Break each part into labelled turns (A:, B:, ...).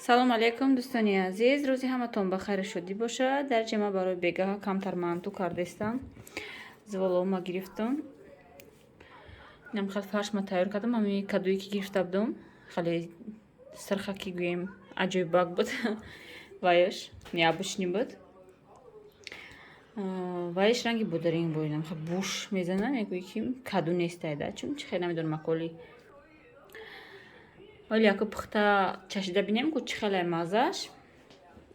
A: Салом алейкум, дӯстони азиз, рӯзи ҳаматон ба хайру шодӣ бошад. Дар ҷама барои бегаҳа камтар манту кардестам. Зволома гирифтам. Инам хел фаршма тайёр кардам, ҳамин кадуе ки гирифта будам. Хеле сирха ки гӯем аҷоибак буд. Ваяш необычный буд. Ваяш ранги бударинг буд. Инам хел буш мезана, мегӯӣ ки каду нестайда. Чун чи хел намедонам аколи. Вале яку пухта чашида бинем, ку чӣ хеле маззаш.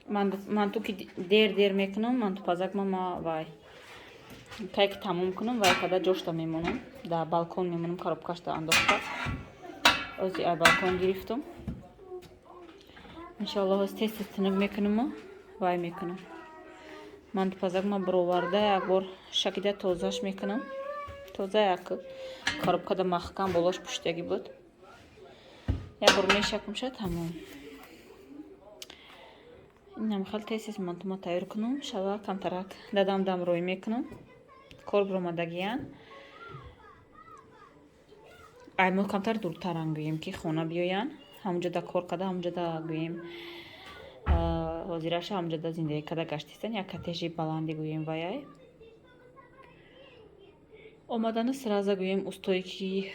A: Манту ки дер дер мекунам, манту пазак ма вай. Кай ки тамом кунам, вай када ҷошта мемонам. Дар балкон мемонам, коробкашта андохта. Ози ай балкон гирифтам. Иншоаллоҳ ҳоз тез тез тунук мекунаму вай мекунам. Манту пазак ма бироварда як бор шакида тозаш мекунам. Тоза як коробкада маҳкам болош пуштагӣ буд. Як бор мешакумша, тамом. Инам хел тез тез мантума тайёр кунам, шава камтарак дадам дам рӯй мекунам. Кор биромадагиян. Ай мо камтар дуртаран гӯем ки хона биёян. Ҳамунҷода кор карда, ҳамунҷода гӯем ҳозираша ҳамунҷода зиндагӣ карда гаштистан, як коттежи баланди гӯем ваяй. Омадану сразу гӯем устое ки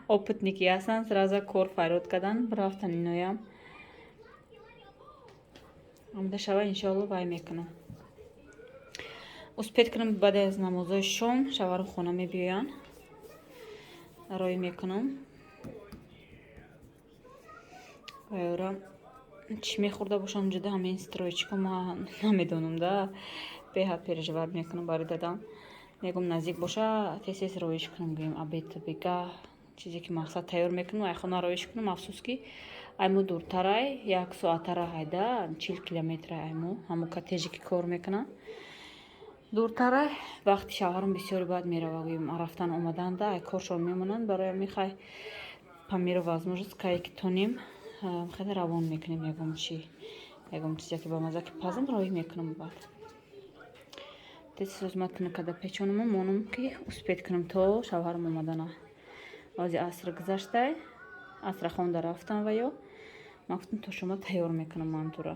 A: опытный ки ҳастанд, сразу кор фарёд кардан, рафтан иноям. Омада шава иншоалло вай мекунам. Успеть кунам баъд аз намозҳои шом шавару хона мебиёянд. Рой мекунам. Вайора чӣ мехӯрда бошам ҷуда ҳамин стройчико ман намедонам да. Беҳад переживать мекунам барои дадам. Мегӯм наздик боша тез тез роиш кунам, гӯем обед бегаҳ чизе ки мақсад тайёр мекунам, ай хона роиш кунам. Афсӯс ки ай мо дуртарай, як соатара ҳайда, 40 километра ай мо, ҳамо коттеже ки кор мекунам. Дуртарай, вақти шавҳарам бисёре баъд мерава, гӯем рафтан омаданда, ай коршон мемонанд, барои ҳамин хай по меру возможность кае ки тонем хеле равон мекунем ягон чи, ягон чизе ки ба мазза ки пазам роҳӣ мекунам баъд. Тез тез ман тунук карда печонаму монам ки успеть кунам то шавҳарам омадана. Ози аср гузаштай, асра хонда рафтам ва ё ман гуфтам то шумо тайёр мекунам мантура.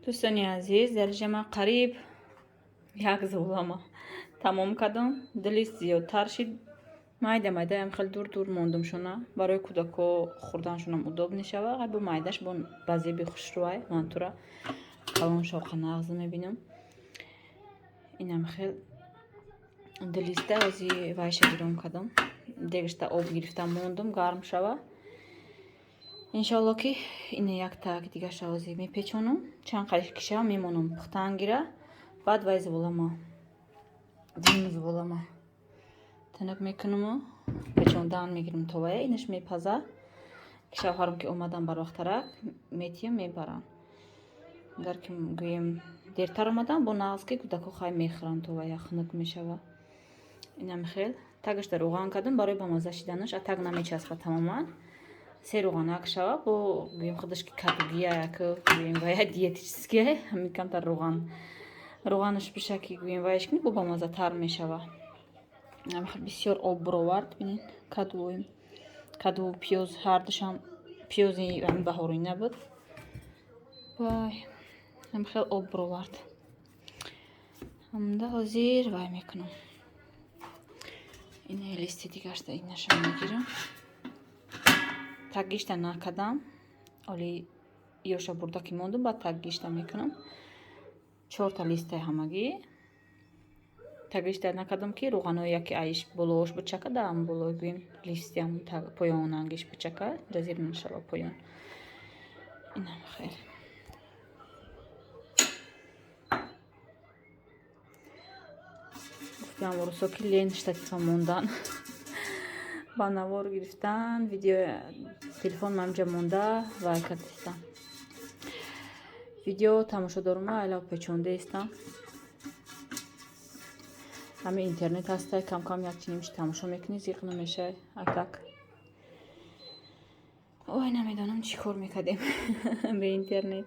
A: Дӯстони азиз, дар инҷа ман қариб як золама тамом кардам. Дили зиёдтар шид. Майда майдаям хеле дур дур мондум шуна. Барои кӯдако хӯрданшонам удоб мешава. Ай бо майдаш бо ба зеби хушрӯай мантура. Калон шоқа нағз мебинам. Инам хел дилиста ози вайша гиром кардам. Дегашта об гирифтам мондум гарм шава. Иншоалло ки ина як так дигаша ози мепечонам. Чанд қариш ки шава мемонам пухтан гира. Баъд вай зуволама. Дим зуволама. Тунук мекунаму печондан мегирам то вая инаш мепаза. Шавҳарам ки омадан барвақтарак метиям мебарам. Агар ки гӯем дертар омадан бо нағз ки кӯдако хай мехӯранд то вая хунук мешава. Инам хел тагашда рӯған кардам барои ба мазза шиданаш, а таг намечаспа тамоман. Се рӯғанак шава бо гӯем худаш ки кадугия як гӯем вая диетические ҳамин камтар рӯған рӯғанаш биша ки гӯем ваяш кунӣ бо ба маззатар мешава. Бисёр об буровард, бинед каду каду пиёз ҳардушам пиёзи ҳамин баҳорӣ набуд. Вай ҳам хел об буровард. Ҳамда ҳозир вай мекунам. Ина листи дигаршда инаша мегирам. Тагишта накардам. Оли ёша бурда ки мондум, баъд тагишта мекунам. Чорта листай ҳамагӣ. Тагишта накардам ки рӯғанои яке айш болоош бичака, да ҳам болои гӯем листи ҳам поёнангиш бичака, ҷазир нашава поён. Инам хел. Гуфтам рӯсо ки лен штатива мондан. Ба навор гирифтан, видео телефон манҷа монда вай кардистам. Видео тамошо дорум, айлав печонда истам. Ҳамин интернет ҳастай, кам-кам як чинимш тамошо мекунӣ, зиқ намешай. А так. Ой, намедонам чӣ кор мекардем бе интернет.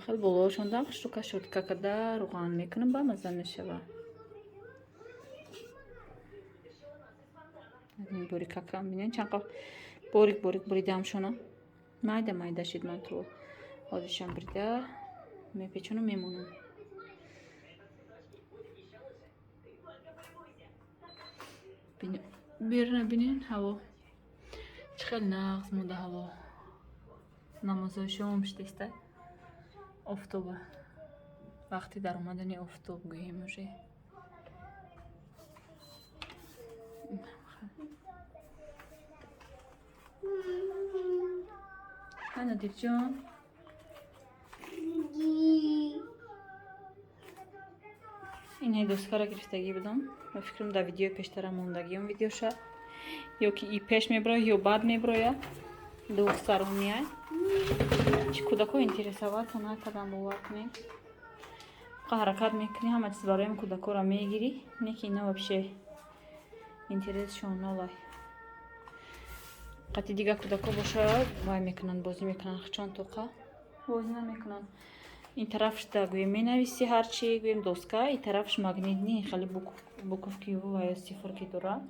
A: Хеле болоашонда хушрука шотка карда рӯған мекунам, ба мазза мешава. Борикакам бинен чанд борик борик буридамшона. Майда майда шид манту. Ҳозиршам бурида мепечонам, мемонам. Берна бинен ҳаво чӣ хел нағз монда ҳаво. Намозои шом шудеста. Офтоба. Вақти даромадани офтоб гӯем уже. Ҳа, Нодирҷон. Инаи доскара гирифтагӣ будам. Ба фикрам дар видеои пештара мондагиам видеоша. Ё ки и пеш меброяд, ё баъд меброяд. Двухсторонняя. Чи кӯдако интересоваться накардам, бовар кунед. Ҳаракат мекунӣ, ҳама чиз бароям кӯдакоро мегирӣ, не ки ина вообще интересшон нолай. Қати дигар кӯдако бошад, вай мекунанд, бозӣ мекунанд, чон тоқа бозӣ намекунанд. Ин тарафш да гӯем менависӣ ҳарчи, гӯем доска, ин тарафш магнитный, хеле буковки ва ё цифрки дорад.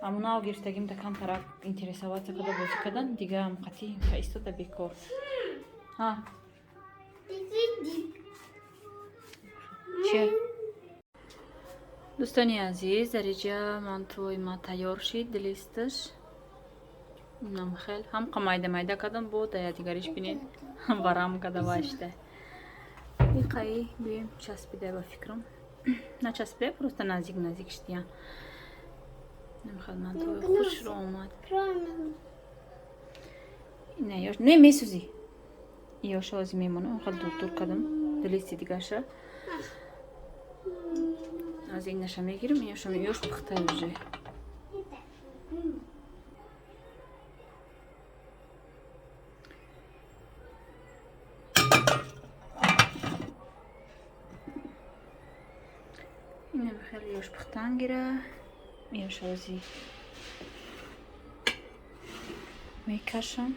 A: Аммо нав гирифтагим да камтарак интересоваться карда бозӣ кардан, дигаам қати истода бекор. Ҳа. Че? Дӯстони азиз, дар инҷа мантуи ма тайёр шид, листаш. Инам хел ҳам майда майда кардам, бо да дигариш бинед. Варам када вайшта. Иқаи гӯем часпида ба фикрам. Начаспида, просто наздик наздик шидиян. Намехел мантуи хушро омад. Ина ёш не месӯзӣ. Ёша ҳозир мемонам, хел дур дур кардам. Листи дигарша. Аз инаша мегирам, ёша ёш пухтай уже. Инам хеле ёш пухтан гира. Ёша ҳозир мекашам.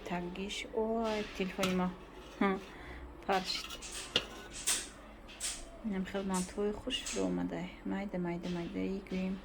A: Тагиш. Ой, телефони ма паршид. Инам хел мантуи хушро омадай. Майда майда майдаи гӯем.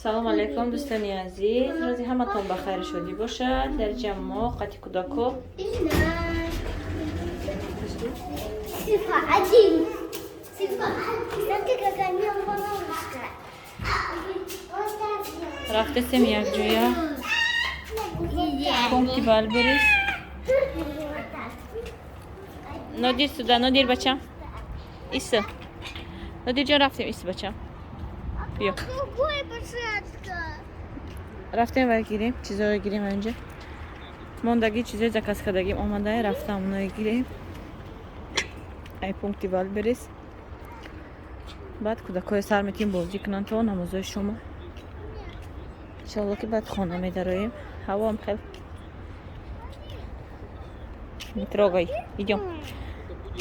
A: Салом алейкум, дӯстони азиз. Рӯзи ҳаматон ба хайру шодӣ бошад. Дар ҷамъ мо қати кӯдако.
B: Цифра один. Цифра один. Какая мелочка.
A: Рафтесем якҷоя пункти Вайлдберриз. Нодир, сюда, Нодир бачам. Иса. Нодирҷон, рафтем, иса бачам. Биё.
B: Другой посадка.
A: Рафтем ва гирем, чизое гирем инҷа. Мондагӣ чизои заказ кардагим омадае, рафтам оное гирем. Ай пункти Вайлдберриз. Баъд кӯдакҳои сар метиҳем бозӣ кунанд то намозои шома. Иншоалло ки баъд хона медароем. Ҳавоам хел. Не трогай, идём.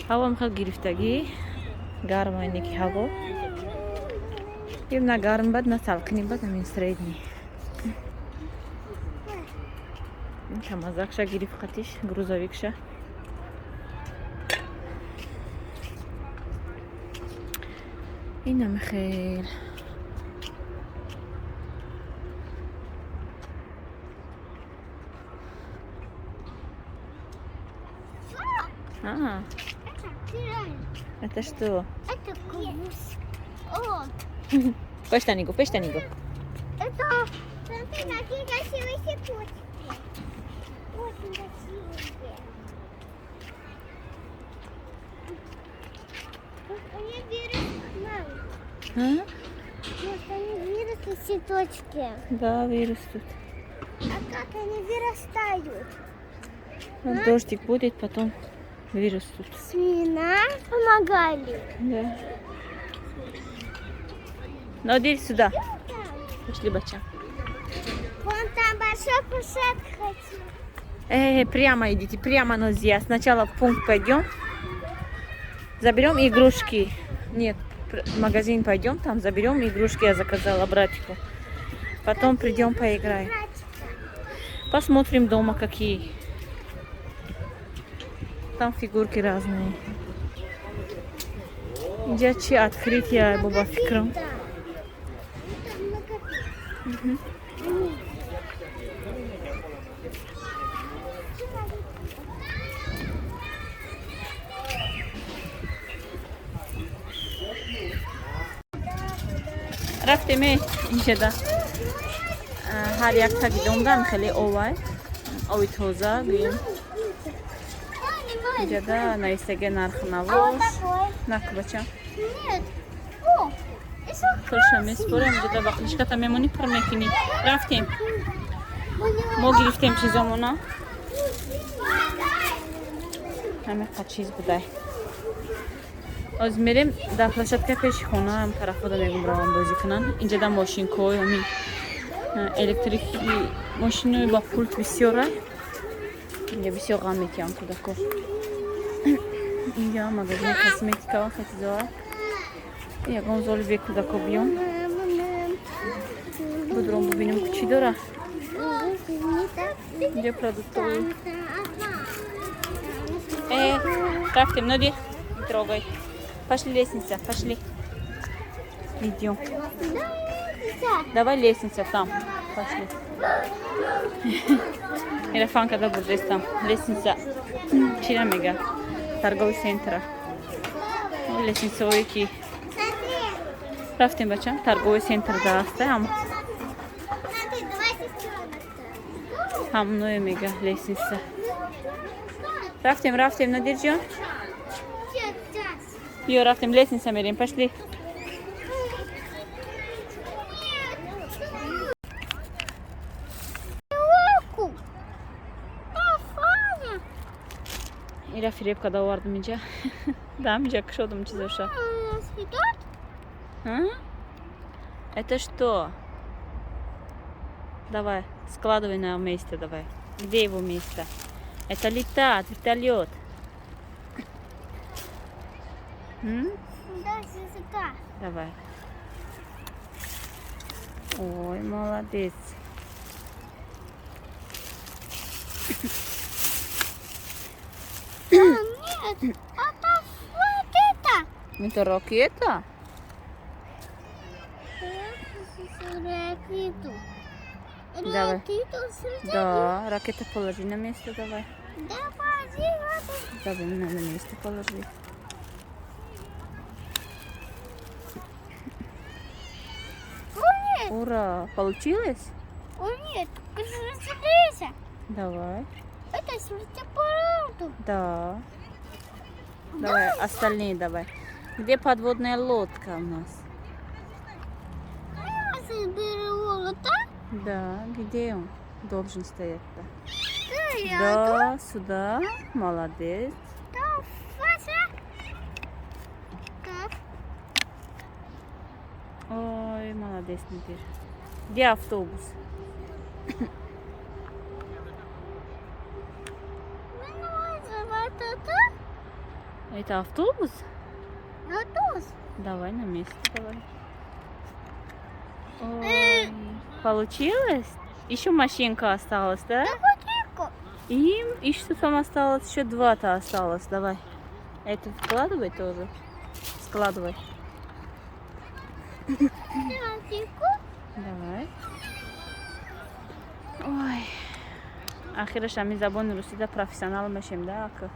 A: Ҳавоам хел гирифтагӣ. Гарма ине ки ҳаво. На гарм бад, на салқини бад, ҳамин средний. Камазакша гирифт қатиш, грузовикша. Инами хел. А, это что?
B: Это гусь. О.
A: Пештанигу, пештанигу.
B: Это, смотри, какие красивые цветочки. Очень красивые. Они выросли, мам.
A: А?
B: Может, они выросли цветочки?
A: Да, вырастут.
B: А как они вырастают?
A: Вот дождик будет, потом вырастут.
B: Семена помогали.
A: Да. Ну, иди сюда. Пошли, бача.
B: Вон там большой площадка хочу.
A: Прямо идите, прямо, Нозия. Сначала в пункт пойдем. Заберем игрушки. Нет, в магазин пойдем, там заберем игрушки, я заказала братику. Потом придем поиграем. Посмотрим дома какие. Там фигурки разные. Инҷа чи открытие боба фикрам.
B: Угу.
A: Рафтем инҷада. Ҳар як таги домдам хеле овай. Ови тоза гӯем. Инҷада навистага нархнавош. Нак, бача. Пурша меспорем, инҷада бақлишката мемонӣ, пур мекунӣ. Рафтем. Мо гирифтем чизомона. Ҳамиқа чиз будай. Оз мерем дар площадка пеши хона, ҳам тарафода мегум равам бозӣ кунанд. Инҷада мошинкои ҳамин электрики мошинои ба пулт бисёра. Инҷа бисёр ғам метиҳам кӯдако. Инҷа магазини косметика ва хел. Ягон золи бе кӯдако биём. Будром бубинем чӣ дора. Инҷа продуктовый. Рафтем, Нодир, не трогай. Пошли, лестница, пошли. Идем. Давай лестница там. Пошли. Рафанка да бурдес там. Лестница. Чира мега. Торговый центр. Лестница ки. Рафтем, бача. Торговый центр да аста ҳам. Ҳамное мега лестница. Рафтем, рафтем, Надирҷон. Биё, рафтем, лестница мерем, пошли. Ира фиреб када овардам инҷа. Да, инҷа кушодам чизоша. Это что? Давай, складывай на место, давай. Где его место? Это летает, вертолет.
B: Да, сюда.
A: Давай. Ой, молодец.
B: Да, нет, это вот это.
A: Это ракета?
B: Ракету.
A: Давай.
B: Ракету.
A: Да, ракету положи на место, давай.
B: Да, положи ракету.
A: Давай, на место положи. Ура! Получилось?
B: О, нет, смотрите.
A: Давай.
B: Это светофор.
A: Да. Давай, остальные давай. Где подводная лодка у нас? Да, где он должен стоять-то? Да, сюда. Молодец. Ой, молодец, Надир. Где автобус? Это автобус?
B: Автобус.
A: Давай на место, давай. Ой, получилось? Еще машинка осталась, да? И что там осталось? Еще два-то осталось. Давай. Это вкладывай тоже. Складывай. Давай. Ой. Ахираш ҳамин забони русида профессионал мешем да, ака.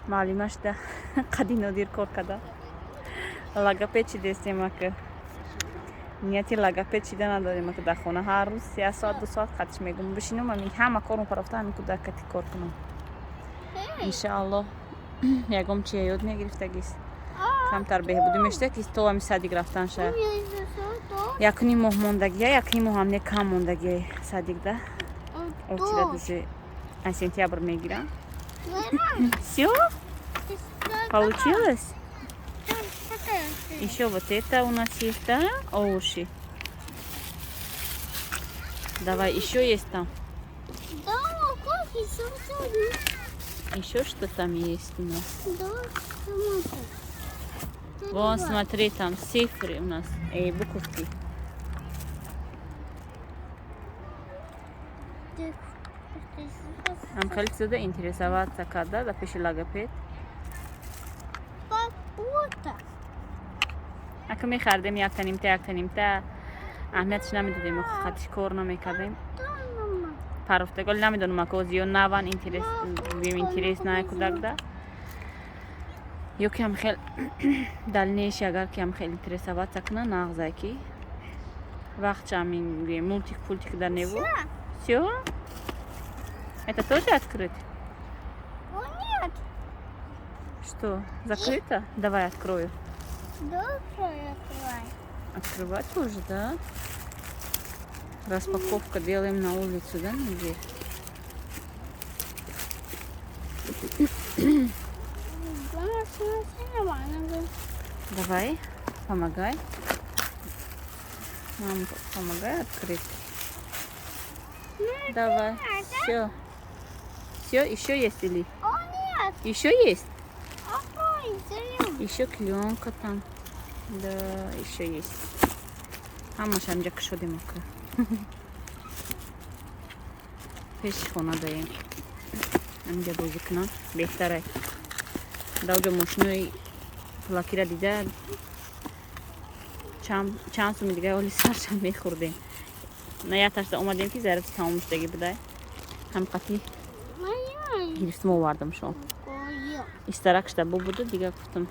A: Муаллимашда қади Нодир кор када. Логопед чидестем ака. Нияти логопед чида надорем ака, дар хона ҳар рӯз як соат, 2 соат қатиш мегум бишинам, ҳамин ҳама корм парафта, ҳамин кӯдакати кор кунам. Иншааллоҳ, ягон чия ёд мегирифтагист. Камтар беҳбудӣ мешуда, ки то ҳами садик рафтан ша. 1.5 моҳ мондагия, 1.5 моҳ ҳам не, кам мондагия садикда. Очередь уже на сентябрь мегирам. Все? Получилось? Еще вот это у нас есть, да? Овощи. Давай, еще есть там.
B: Да, кофе.
A: Еще что там есть у нас?
B: Да.
A: Вон, смотри, там цифры у нас, эй, буковки. Ам хеле чизода интересоваться карда да пеши логопед.
B: Папута.
A: Ака мехардем якта нимта, якта нимта, аҳамиятш намедодем, хатиш кор намекардем. Парофтагол намедонам, ака, ё наван интерес, гӯем, интерес на кӯдакда, ё ки ҳам хел дальнейший, агар ки ҳам хел интересоваться куна, нағзае, ки вақтша ҳамин, гӯем, мультик пультик дар неву. Всё? Это тоже открыть?
B: О, нет.
A: Что, закрыто? Давай открою.
B: Давай открывай.
A: Открывать уже, да? Распаковка делаем на улицу, да, Надир? Давай, помогай. Мама, помогай открыть. Давай. Все. Все, еще есть или?
B: О, нет.
A: Еще есть?
B: Ой,
A: Еще клеенка там. Да, еще есть. Ҳамаш ҳамҷа кушодем, ака. Пеши хона даем. Ҳамҷа бозӣ кунам беҳтарай. Даоҷо мошинои пулакира дида, чанд суми дига оли сарша мехӯрдем. На якташда омадем, ки заряди тамом шудагӣ будай. Ҳам қатӣ гирифтим, овардам шон. Истаракшда бубуду, дига гуфтам.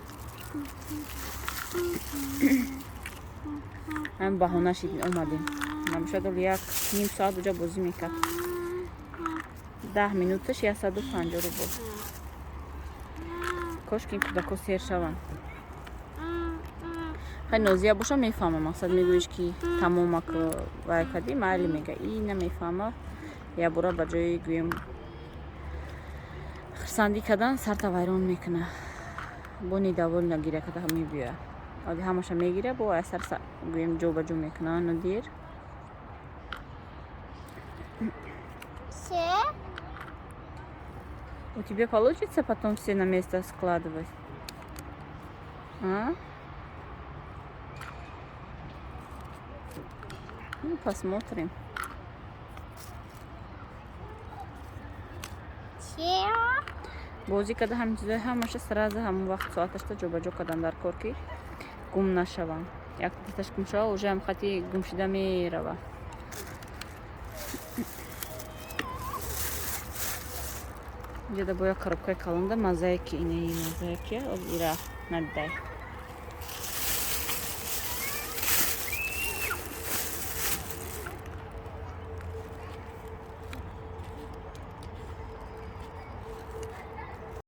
A: Ҳам баҳона шид, омадем. Набошад, оли як ним соат уҷа бозӣ мекард. 10 минуташ 150 рубл. Кошки ин кӯдако сер шаванд. Хай, Нозия боша, мефаҳма, мақсад мегӯиш, ки тамомак вай кардӣ, майли мега. И намефаҳма, якбора ба ҷои, гӯем, хурсандӣ кардан, сарта вайрон мекуна. Бо недовольна гиря карда мебиёя. Оди ҳамаша мегира, бо сар, гӯем, ҷобаҷо мекуна, Нодир.
B: Все?
A: У тебя получится потом все на место складывать? А? Ну, посмотрим.
B: Все?
A: Бозӣ карда, ҳамин чизои ҳамаша сразу ҳамон вақт соаташта ҷобаҷо кардан дар кор, ки гум нашаванд. Як дасташ гум шава, уже ҳам хати гум шуда мерава. Инҷода бо як коробкаи калонда мозаики, инаи мозаики ира надидай.